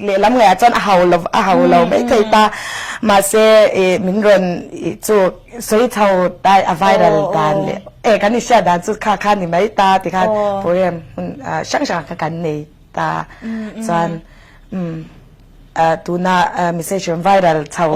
Lehlam ngaiah chuan a hau lo a hau lo mai thei ta. Mahse ih min rawn ih chu sawi chho ta a viral dan leh e kan inhriat dan chu kha kha ni mai ta ti khan program hun hrang hrang kha kan nei ta chuan umm tuna message rawn viral chho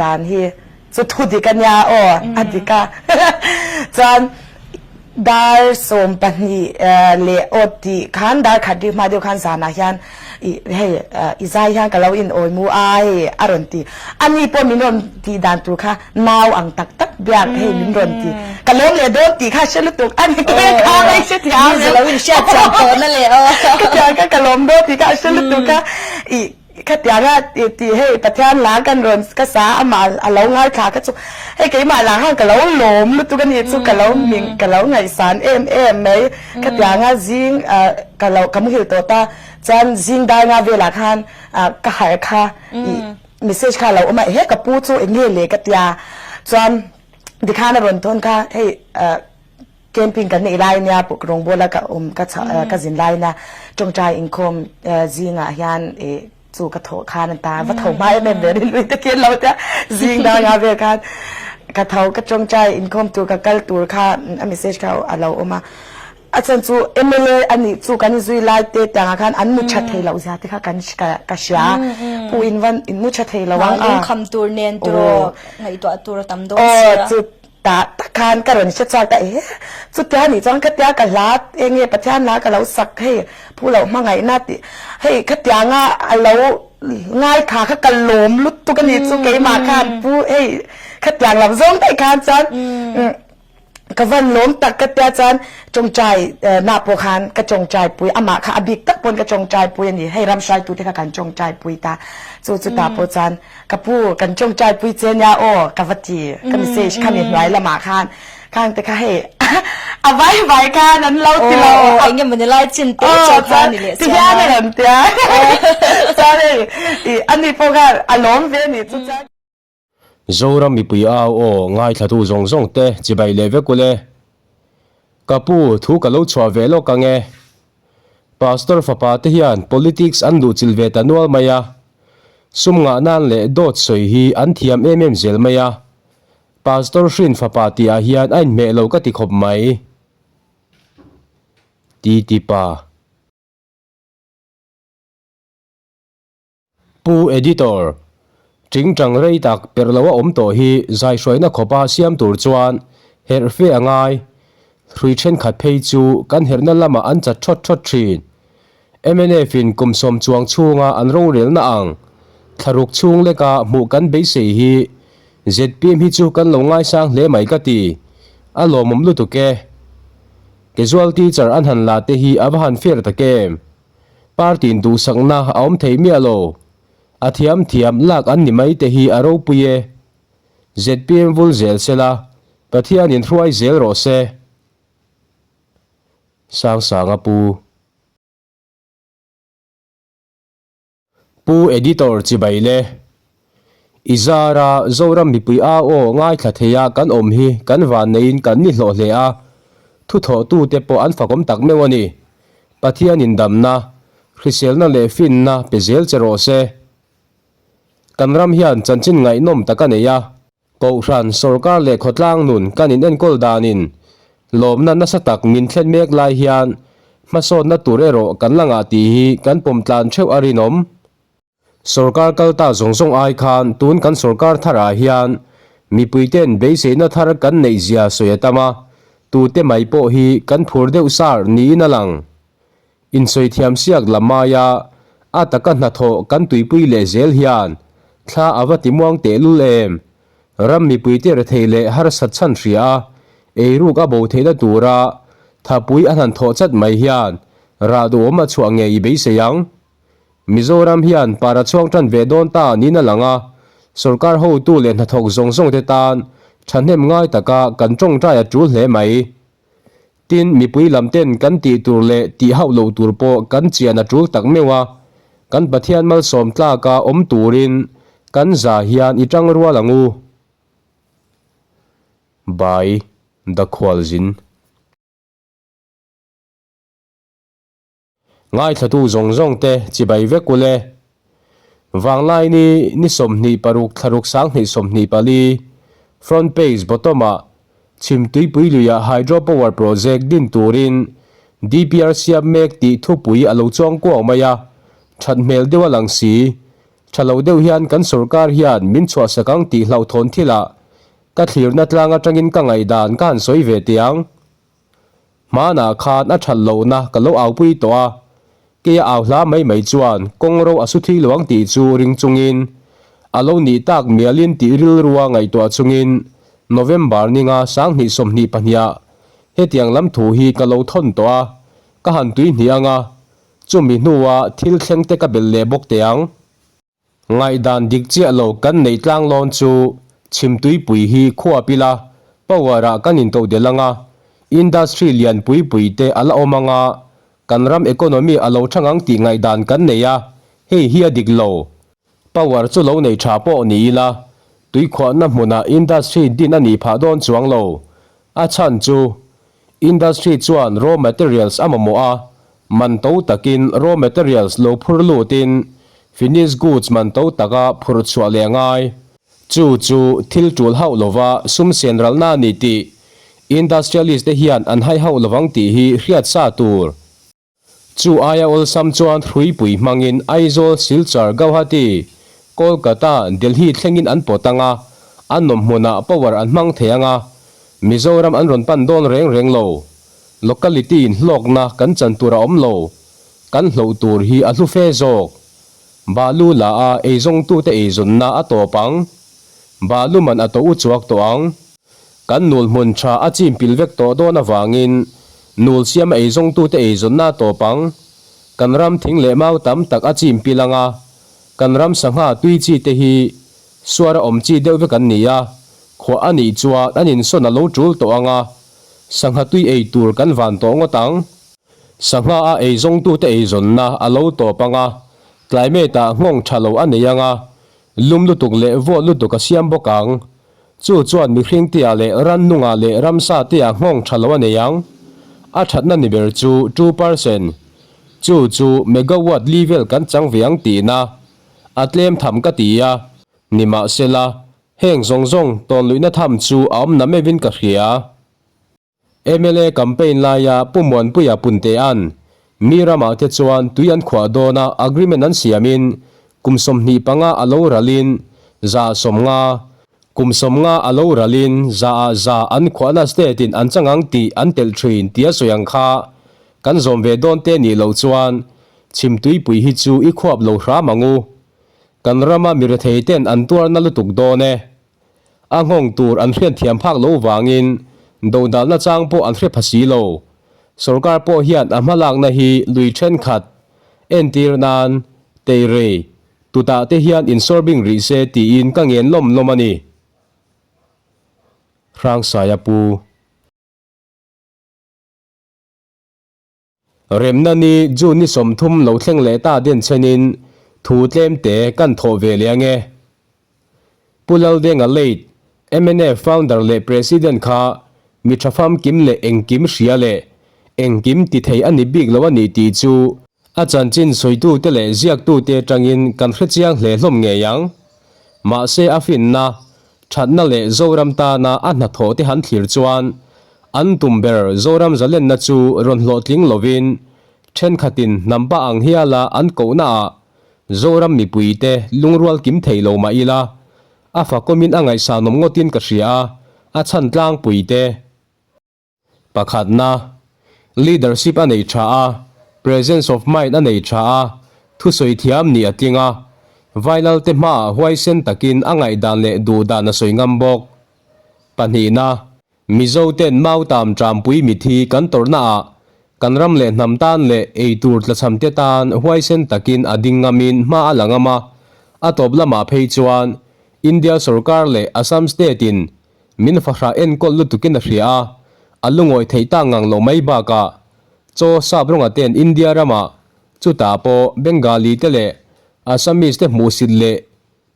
dan hi Chu thu dik a nia aw, a dik a. Chuan dar 12 leh aw tih khan dar khat ri hma deuh khan zanah hian ih hei i zai hian ka lo in awi mu a hei a rawn ti. Ani pawh min rawn tih dan tur kha nau ang tak tak biak hei min rawn ti. Ka lawm leh dawn tih kha hre lutuk a ni ke kha mai hre thiam. Mi lo in hriat chian tawhna leh aw. Ka thiam kha ka lawm dawn tih kha a hre lutuk a. Ih Khatianga tih hei Pathian lah kan rawn ka sa amah a lo ngaithla kha chu hei keimah lah khan ka lo lawm lutuk a ni chu ka lo ming ka lo ngaihsan em em mai. Khatianga zing ka lo ka muhil tawh ta chuan zing dar nga velah khan ka harh kha ih message kha a lo awm a ehe ka pu chu eng nge le ka tia chuan tikhan a rawn thawn kha hei Camping kan neih lai nia puk rawngbawla ka awm ka ka zin lai nia tawngtai inkhawm zingah hian ih chu ka thawh khan an ta va tho hma em em ve rilru te khian lo tia zing dang ah vel khan ka tho ka tawngtai inkhawm tur ka kal tur kha a message kha a lo awm a a chhan chu MLA a nih chu kan inzui lai te tiangah khan an mu tha thei loh zia te kha kan ka hria pu in van in mu tha thei lo ang a lungkham tur nen tiraw ngaihtuah tur a tam dawn sia. Tah tak khan ka rawn hre chhuak ta e, chutia nih chuan khatia ka hla eng nge Pathian hla ka lo sak hei phu loh hmangaihna tih hei khatianga a lo ngaithla kha ka lawm lutuk a nih chu keimah khan pu hei khatiang lam zawng daih khan chuan ka van lawm tak ka tia chuan tawngtai nah pawh khan ka tawngtai pui amah kha a bik tak pawn ka tawngtai pui a ni hei ram hruaitute kha kan tawngtai pui ta chu chutah pawh chuan Ka pu, kan tawngtai pui che nia aw, ka va ti. Ka message kha mi hnuai lamah khan, khang te kha hei a vai vai khan an lo ti lo. Aw, eng emaw ni lai chin te chu kha ni leh sia. Ti hian a rawn tia. Chuan hei, ih ani pawh khan a lawm ve a nih chu chuan. Zoram mipui au aw ngaithlatu zawng zawng te chibai leh vek ule. Ka pu, thu ka lo chhuah ve lawk ang e. Pastor fapa te hian politics an luhchilh ve ta nual mai a, sum ngah nan leh dawt sawi hi an thiam em em zel mai a, Pastor hrin fapa tih ah hian a inhmeh lo ka ti khawp mai. Titi pa. Pu Editor, Tingtang rei tak perh lo a awm tawh hi zaihruaina khawpa siam tur chuan herh fe a ngai. Hrui thenkhat phei chu kan herhna lamah an chat thawt thawt thin. Mnf in kum sawm chuang chhunga an rorelna ang thlaruk chhung leka hmuh kan beisei hi zpm hi chu kan lo ngaisang hle mai ka ti. A lawmawm lutuk e. Casual teacher an han la te hi a va han fair tak em. Party in duhsakna a awm thei miah lo. A thiam thiam lak an ni mai te hi a ropui e. Zpm vul zel sela, Pathian in hruai zel rawh se. Sangsanga Pu. Pu Editor chibai le. I zara Zoram mipui au aw ngaithla theia kan awm hi kan vanneiin kan ni hlawh hle a, thuthawhtute pawh an fakawm tak meuh a ni. Pathianin damna, hriselna leh finna pe zel che rawh se. Kan ram hian chanchin ngaihnawm tak a nei a. Kohhran, sawrkar leh khawtlang nun kan inenkawl danin lawmna nasa tak min thlen mek lai hian hmasawnna tur erawh kan la ngah tih hi kan pawm tlan theuh a rinawm. Sawrkar kal ta zawng zawng ai khan tun kan sawrkar tharah hian mipuite'n beiseina thar kan neih zia sawi a tam a, tute mai pawh hi kan phur deuh sar niin a lang. Insawi thiam siak lam aia a taka hnathawh kan tuipui leh zel hian thla a va timuang tehlul em? Ram mipuite rethei leh harsat chhan hria a, eiruk a bo theihna tura thapui a hnan thawh chat mai hian rah duhawm a chhuah ngei i beisei ang. Mizoram hian para chhuang tan ve dawn ta niin a lang a, sorkar hotu leh hnathawk zawng zawng te tan thahnem ngai taka kan tawngtai a tul hle mai. Tin, mipui lam ten kan tih tur leh tih hauh loh tur pawh kan chian a tul tak meuh a, kan Pathian malsawm tlaka awm turin kan za hian i tang rual ang u. By The Khualzin. Ngaithlatu zawng zawng te chibai vek ule. Vanglaini ni 26 thlaruk 2024, front page bottom ah Chhimtuipui luiah hydro power project din turin DPR siam mek tih thupui a lo chuang kuau mai a, that hmel deuh a lang si. Tha lo deuh hian kan sorkar hian min chhuahsak ang tih hlauhthawn thilah ka thlirna tlang atangin ka ngaihdan ka han sawi ve teh ang. Hmanah khan a that lohna ka lo aupui tawh a, keia au hla mai mai chuan kawng ro a su thui lo ang tih chu ring chungin a lo nih tak mialin tih rilrua ngaihtuah chungin November ninga 2022 ah hetiang lam thu hi ka lo thawn tawh a, ka han tui hnih ang a, chumi hnua thil thleng te ka belh leh bawk teh ang. Ngaihdan dik chiah lo kan neih tlang lawn chu Chhimtuipui hi khuap ila power ah kan intoh delh anga, industry lian pui pui te a la awm anga, kan ram economy a lo thang ang tih ngaihdan kan nei a, hei hi a dik lo. Power chu lo nei tha pawh ni ila, tuikhuahna hmunah industry din a nih phah dawn chuang lo. A chhan chu Industry chuan raw materials a mamawh a, man to takin raw materials lo phur lutin finished goods man to taka phurh chhuah leh a ngai. Chu chu thil tul hauh lova sum sen ralna a ni tih industrialist te hian an hai hauh lovang tih hi hriat sa tur. Chu aia awlsam chuan hruipui hmangin Aizawl, Silchar, Gauhati, Kolkata, Delhi thlengin an pawt ang a, an nawm hmunah power an hmang thei ang a, Mizoram an rawn pan dawn reng reng lo. Locality in hlawkna kan chan tur a awm lo, kan hloh tur hi a hlu fe zawk. Balu la a eizawngtute eizawnna a tawp ang. Balu man a to u chuak tawh ang. Kan nul hmun tha a chim pil vek tawh dawn avangin nul siam a eizawngtute eizawnna a tawp ang. Kan ram thing leh mau tam tak a chim pil ang a, kan ram sangha tui chi te hi suar a awm chi deuh vek an ni a, khuah a nih chuan an insawn a lo tul tawh ang a, sangha tui ei tur kan van tawh ngawt ang. Sangha a eizawngtute eizawnna a lo tawp ang a, climate ah nghawng tha lo a nei ang a, lum lutuk leh vawt lutuk a siam bawk ang. Chu chuan mihring tia leh rannunga leh ramsa tia nghawng tha lo a nei ang. A thatna ni ber chu 2%. Chu chu megawatt li vel kan chang ve ang tihna a tlem tham ka ti a. Nimahsela, heng zawng zawng tawnluihna tham chu a awm na meuhin ka hria. Mla campaign laia Pu Muanpuia Puntea'n mi ramah te chuan tui an khuah dawn a agreement an siamin kum 25 a lo ralin 150, kum 50 a lo ralin za ah za an khuahna state in an chang ang tih an telh thin tia sawi ang kha kan zawm ve dawn te nih loh chuan chhimtuipui hi chu i khuap lo hram ang u. Kan rama mi rethei ten an tuarna lutuk dawn e. A nghawng tur an hriat thiam phak lo vangin dodalna chang pawh an hre pha si lo. Sorkar pawh hian a hmalakna hi lui thenkhat entir nan teirei tutah te hian insawrbing rih se tiin ka ngen lawm lawm a ni. Hrangsaia Pu. Remna ni June ni 30 lo thleng leh ta den chenin thu tlem te kan thawh ve leh ange. Pu Laldenga late mnf founder leh president kha mi tha famkim leh engkim hria leh engkim ti thei a ni bik lo a ni tih chu a chanchin sawitute leh ziaktute atangin kan hrechiang hle hlawm ngei ang. Mahse a finna Thatna leh Zoram tana a hnathawh te han thlir chuan an tum ber Zoram zalenna chu rawn hlawhtling lovin thenkhatin hnampa ang hiala an kohnaah Zoram mipuite lungrual kim thei lo mah ila a fakawmin a ngaihsanawm ngawtin ka hria a, a chhan tlangpuite. Pakhatna, leadership a nei tha a, presence of mind a nei tha a, thusawi thiam nih a tling a, Vailalte hmaah huaisen takin a ngaihdan leh duhdan a sawi ngam bawk. Pahnihna, Mizoten mautam ṭampui mithi kan tawrhnaah kan ram leh hnam tan leh eitur tlachhamte tan huaisen takin a ding ngamin hma a la ngam a, a tawp lamah phei chuan India sorkar leh Assam state-in Min fahrah enkawl lutukin a hria a, a lungawi theih tak ngang lo mai bakah chaw sap rawnga ten India ramah chutah pawh Bengali te leh Assamese te hmuhsit leh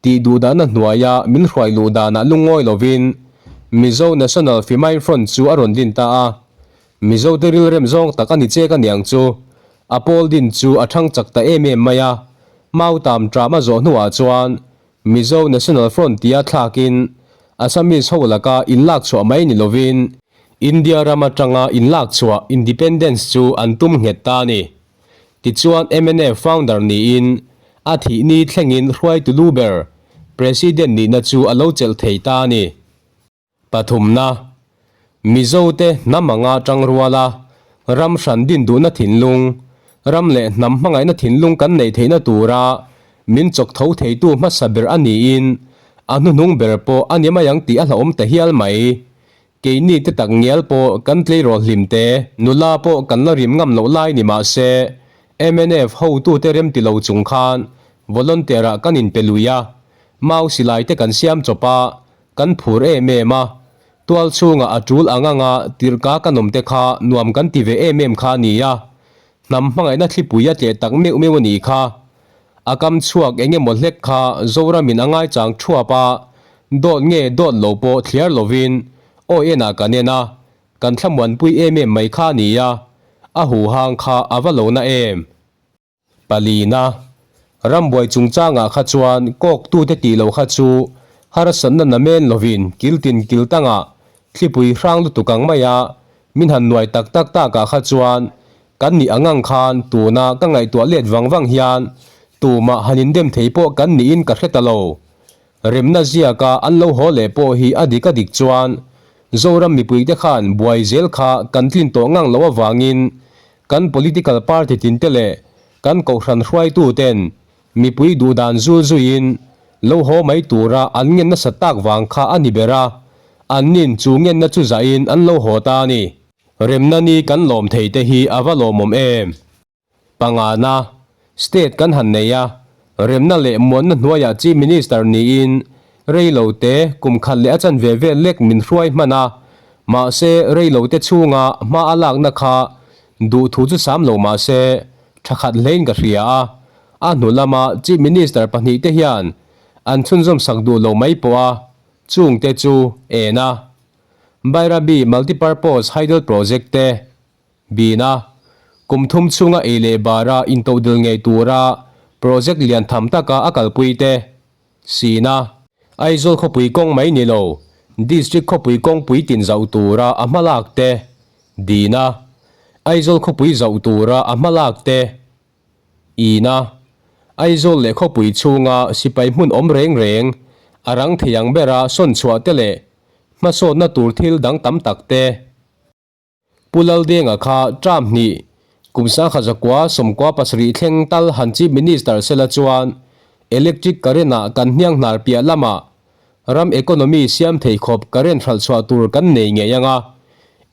tih duhdahna hnuaia min hruai luh danah lungawi lovin Mizo National Famine Front chu a rawn din ta a. Mizo te rilrem zawng tak a ni chek aniang chu a pawl din chu a thang chak ta em em mai a. Mautam ṭam a zawh hnuah chuan Mizo National Front tia thlakin Assamese ho laka inlak chhuah mai ni lovin India ram atanga inlak chhuah independence chu an tum nghet ta a ni. Tichuan mnf founder niin a thih ni thlengin hruaitu lu ber President nihna chu a lo chelh thei ta a ni. Pathumna, Mizote hnam anga tangruala ram hran din duhna thinlung, ram leh hnam hmangaihna thinlung kan neih theihna tura min chawk tho theitu hmasa ber a niin a hnuhnung ber pawh a ni mai ang tih a hlauhawm ta hial mai. Keini te tak ngial pawh kan tleirawl hlim te, nula pawh kan la rim ngam loh lai ni mah se, mnf hotute remti lo chung khan volunteer-ah kan inpe lui a, mau silai te kan siam chawp a, Kan phur em em a, tual chhungah a tul ang anga tirhka kan awm te kha nuam kan ti ve em em kha a ni a, hnam hmangaihna thlipui a tleh tak meuh meuh a nih kha. A kam chhuak eng emaw hlek kha Zoramin a ngaichang thuap a, dawt nge dawt lo pawh thliar lovin awi enah kan en a, kan thlamuanpui em em mai kha a ni a, a huhang kha a va lo na em. Palina, Rambuai chungchangah kha chuan kawktute tih loh kha chu harsatna namen lovin kiltin kiltangah thlipui hrang lutuk ang maia min han nuai tak tak takah kha chuan kan nih ang ang khan tuna ka ngaihtuah let vang vang hian tumah han indem thei pawh kan niin ka hre ta lo. Remna ziaka an lo haw leh pawh hi a dik a dik chuan Zoram mipuite khan buai zel kha kan tlin tawh ngang loh avangin Kan political party tinte leh kan kohhran hruaituten mipui duhdan zul zuiin lo haw mai tura an ngen nasa tak vang kha a ni ber a, an nin chu ngenna chu zahin an lo haw ta a ni. Remna ni kan lawm thei te hi a va lawmawm em? Pangana, State kan han nei a, remna leh muanna hnuaiah Chief Minister niin rei lo te kum khat leh a chanve vel lek min hruai hman a, mahse rei lo te chhunga hma a lakna kha duhthu chu sam lo mahse tha khat hlein ka hria a, a hnu lama Chief Minister pahnihte hian an chhunzawm sak duh lo mai pawh a, chungte chu en a. Bairabi Multipurpose Hydel Project te. Bin a, kum thum chhunga ei leh bara intohdil ngei tura project lian tham taka a kalpui te, sin a. Aizawl khawpui kawng mai ni lo, District khawpui kawngpui tin zauh tura a hmalak te, din a. Aizawl khawpui zauh tura a hmalak te, in a. Aizawl leh khawpui chhunga sipai hmun awm reng reng a rang thei ang bera sawn chhuah te leh hmasawnna tur thil dang tam tak te. Pu Laldenga kha term hnih, kum 1997 thleng tal han Chief Minister sela chuan electric current ah kan hniang hnar piah lamah ram economy siam thei khawp current hralh chhuah tur kan nei ngei ang a,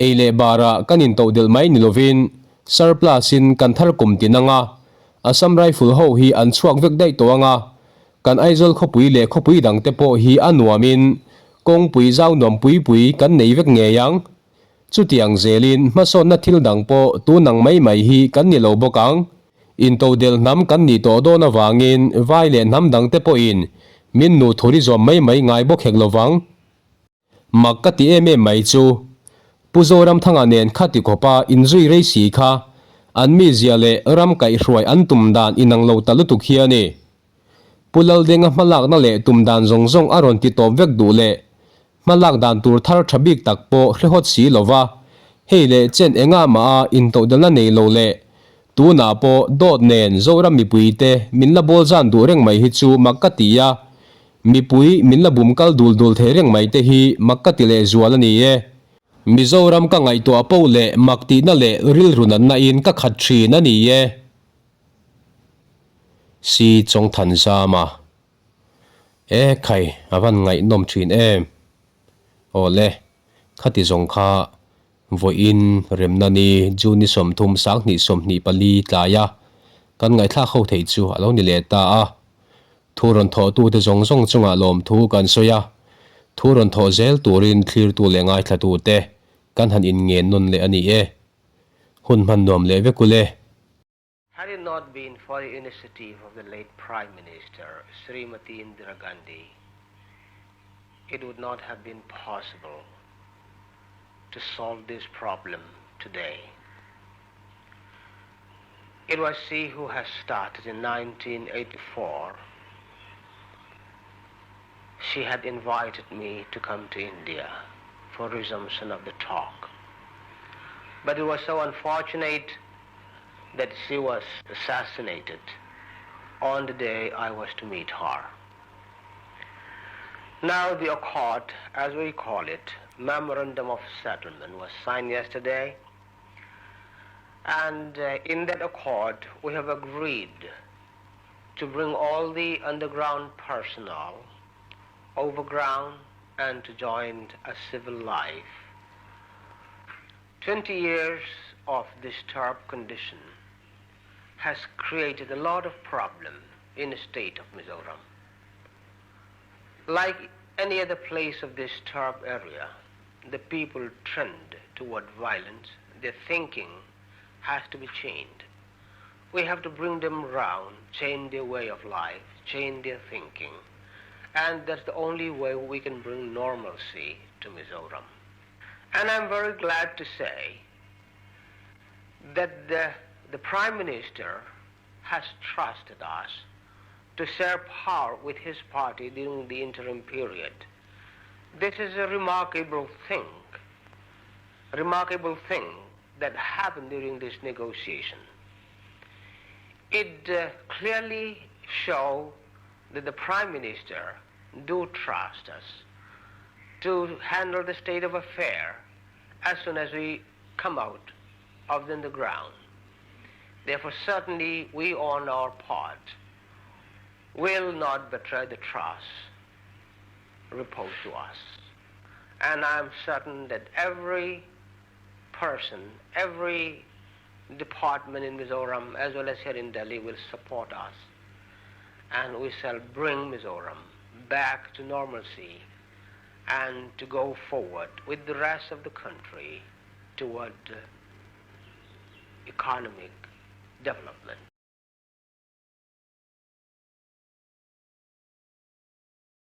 ei leh barah kan intohdelh mai ni lovin surplus in kan thar kum tin ang a, Assam Rifle ho hi an chhuak vek daih tawh ang a, kan Aizawl khawpui leh khawpui dangte pawh hi a nuamin kawngpui zau nuam pui pui kan nei vek ngei ang. Chutiang zelin hmasawnna thil dang pawh tun ang mai mai hi kan ni lo bawk ang. Intodelh hnam kan nih tawh dawn avangin vai leh hnam dangte pawhin min nu thuri zawm mai mai ngai bawk hek lo vang. Mak ka ti em em mai chu Pu Zoramthanga nen khati khawpa inzui rei si kha an mizia leh ram kaihhruai an tum dan inang lo ta lutuk hi a ni. Pu Laldenga hmalakna leh tum dan zawng zawng a rawn ti tawp vek duh leh Hmalak dan tur thar tha bik tak pawh hrehawt si lo va, hei leh chen enga mah a intohdelna nei lo leh tunah pawh dawt nen Zoram mipuite min la bawl zan duh reng mai hi chu mak ka ti a, mipui min la bum kal dul dul thei reng mai te hi mak ka ti leh zual a ni e. Mizoram ka ngaihtuah poh leh mak tihna leh rilru natna in ka khat thin a ni e. Si Chawngthanzama. E khai, a van ngaihnawm thin em. Awle, khati zawng kha vawiin remna ni June ni 30 2024 tlaia kan ngaihthlak ho theih chu a lo ni leh ta a. Thu rawn thawhtute zawng zawng chungah lawmthu kan sawi a, thu rawn thawh zel turin thlirtu leh ngaithlatute kan han inngen nawn leh a ni e. Hun hman nuam leh vek ule. Had it not been for the initiative of the late Prime Minister, Srimati Indira Gandhi, it would not have been possible to solve this problem today. It was she who has started in 1984. She had invited me to come to India for resumption of the talk. But it was so unfortunate that she was assassinated on the day I was to meet her. Now the accord, as we call it, Memorandum of Settlement, was signed yesterday. And uh, in that accord, we have agreed to bring all the underground personnel overground and to join a civil life. 20 years of disturbed condition has created a lot of problem in the state of Mizoram. Like any other place of disturbed area, the people trend toward violence. Their thinking has to be changed. We have to bring them round, change their way of life, change their thinking. And that's the only way we can bring normalcy to Mizoram. And I'm very glad to say that the, the Prime Minister has trusted us to share power with his party during the interim period. This is a remarkable thing, remarkable thing that happened during this negotiation. It uh, clearly shows that the Prime Minister do trust us to handle the state of affair as soon as we come out of the underground. Therefore, certainly we on our part will not betray the trust reposed to us. And I'm certain that every person, every department in Mizoram, as well as here in Delhi, will support us. And we shall bring Mizoram back to normalcy and to go forward with the rest of the country toward economic development.